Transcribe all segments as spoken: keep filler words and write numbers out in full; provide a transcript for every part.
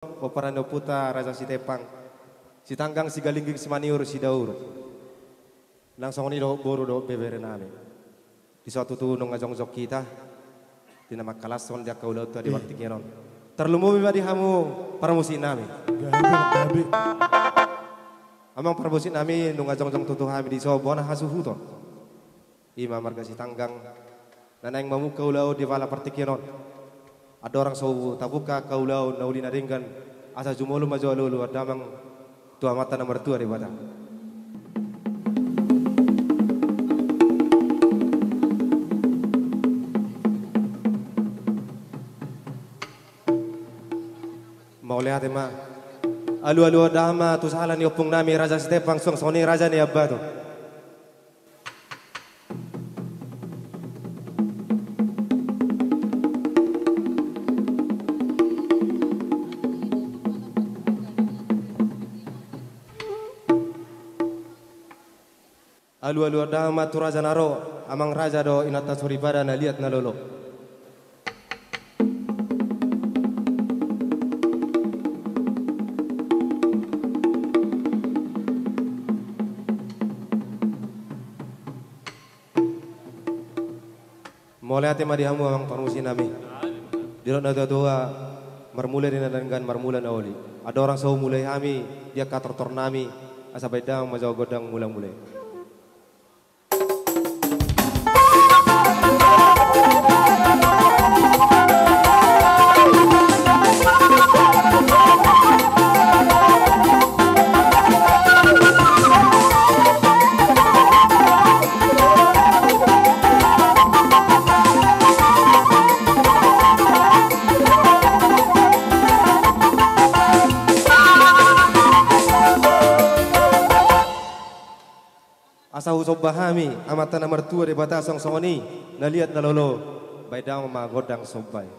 pomparan ni ompunta Raja Sitepang, Sitanggang, Sigalingging, Simaniur, Sidaur. Nang songon i dohot boru dohot beberenami. Dison tutu nunga jongjong hita di na mangkalashon di angka ulaonta di partingkian on. Tarlumobi ma di hamu parmusiknami. Gabe, gabe. Amang parmusiknami, nunga jongjong tutu hami dison, bona hasuhuton. I ma marga Sitanggang na naeng mamungka ulaon di bala partingkian on. Andorang so tapungka angka ulaon na uli na denggan, asa jumolo ma jo alualu damang tu Amanta na martua Debata. Mauliate ma. Alualu damang ma tu sahala ni ompungnami Raja Sitepang, suang songon i Raja Niambatu. Alualu damang ma tu raja na ro, amang raja dohot inanta soripada na liat na lolo. Mauliate ma di hamu amang parmusiknami. Didok natuatua, marmula di na denggan marmula na uli. Andorang so mulai hami di angka tortornami, asa baen damang ma jo gondang mulamula i. Asa husomba hami Amanta na martua Debata suang songon i na liat na lolo, baen damang ma gondang somba i.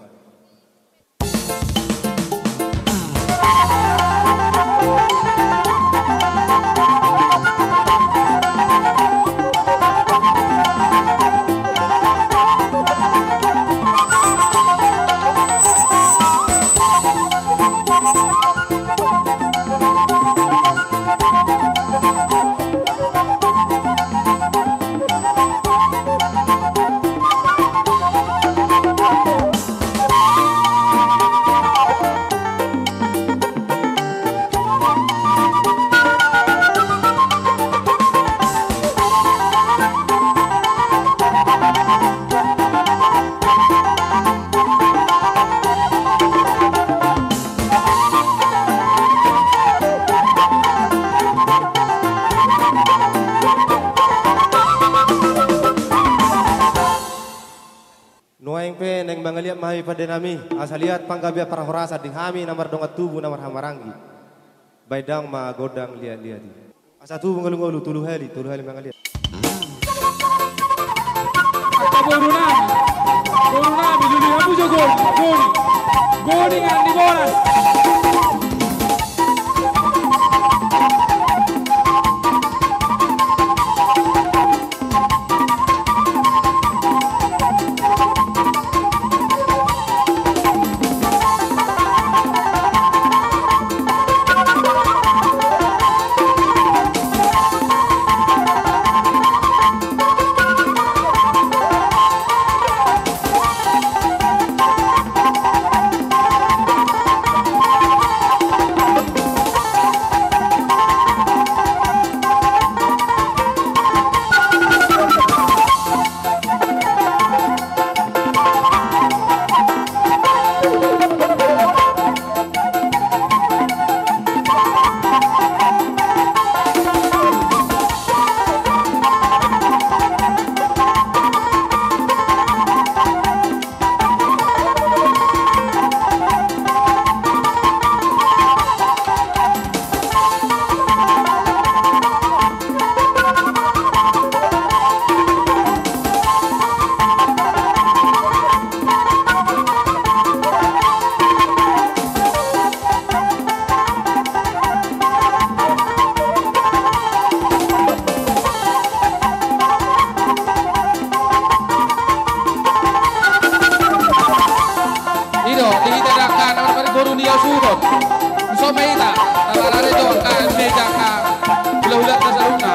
Nuaeng pe naeng mangaliat ma hami pandenami, asa liat panggabean parhorasan di hami na mardongan tubu na marhahamaranggi. Baen damang ma gondang liatliat i. Asa tubu ngolungolu tolu hali, tolu hali mangaliat. Angka borunami, borunami, lului hamu jo goni, goni, goni nang di boras. Songon i ma hita, tabahen jo angka meja, angka hulahulanta saluhutna.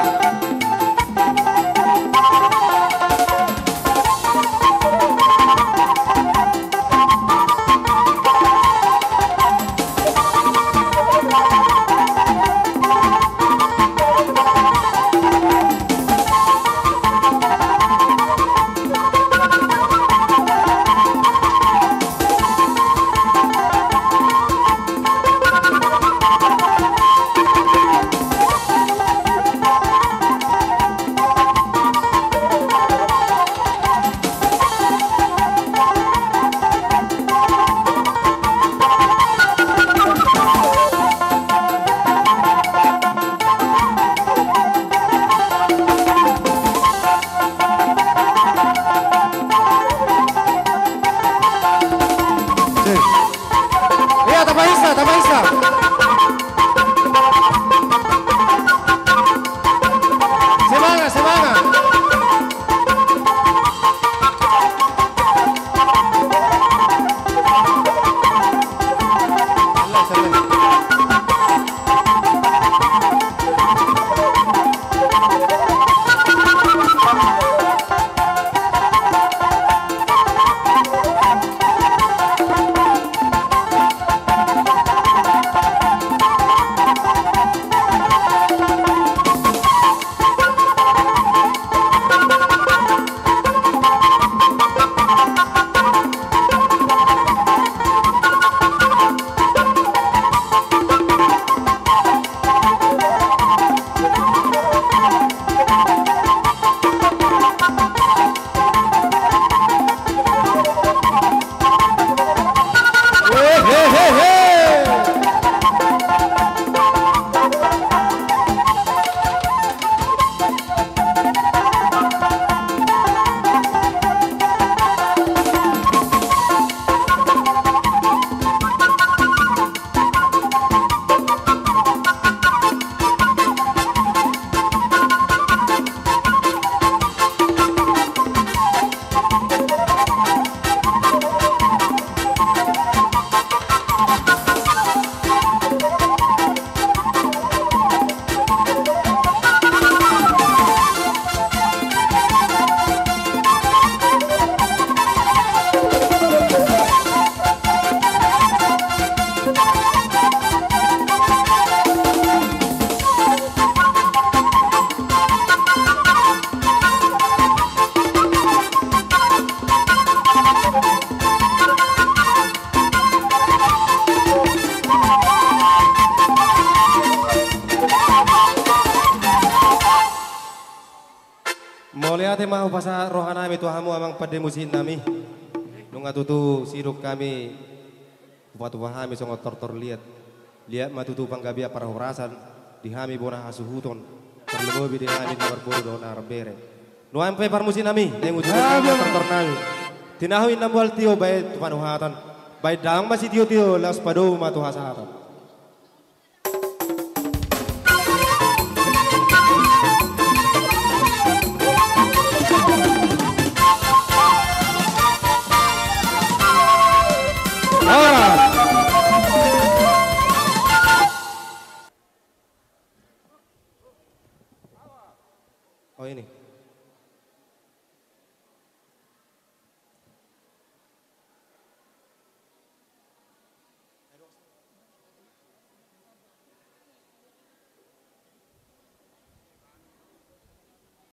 Iya, tambah isa, tambah isa. Semangat, semangat. Mauliate ma hupasahat rohanami tu hamu amang pande musik nami. Nunga tutu sidung hami hupatupa hami songon tortor liat. Liat ma tutu panggabean parhorasan di hami bona hasuhuton, tarlumobi di hami na marboru dohot na marbere. Nuaeng pe parmusik nami, naeng uju tortor nami. Tinahu inna mual tio baen tu panuhatan, baen damang ma sitiotio, laos padomu ma tu hasahatan. Oh, ini.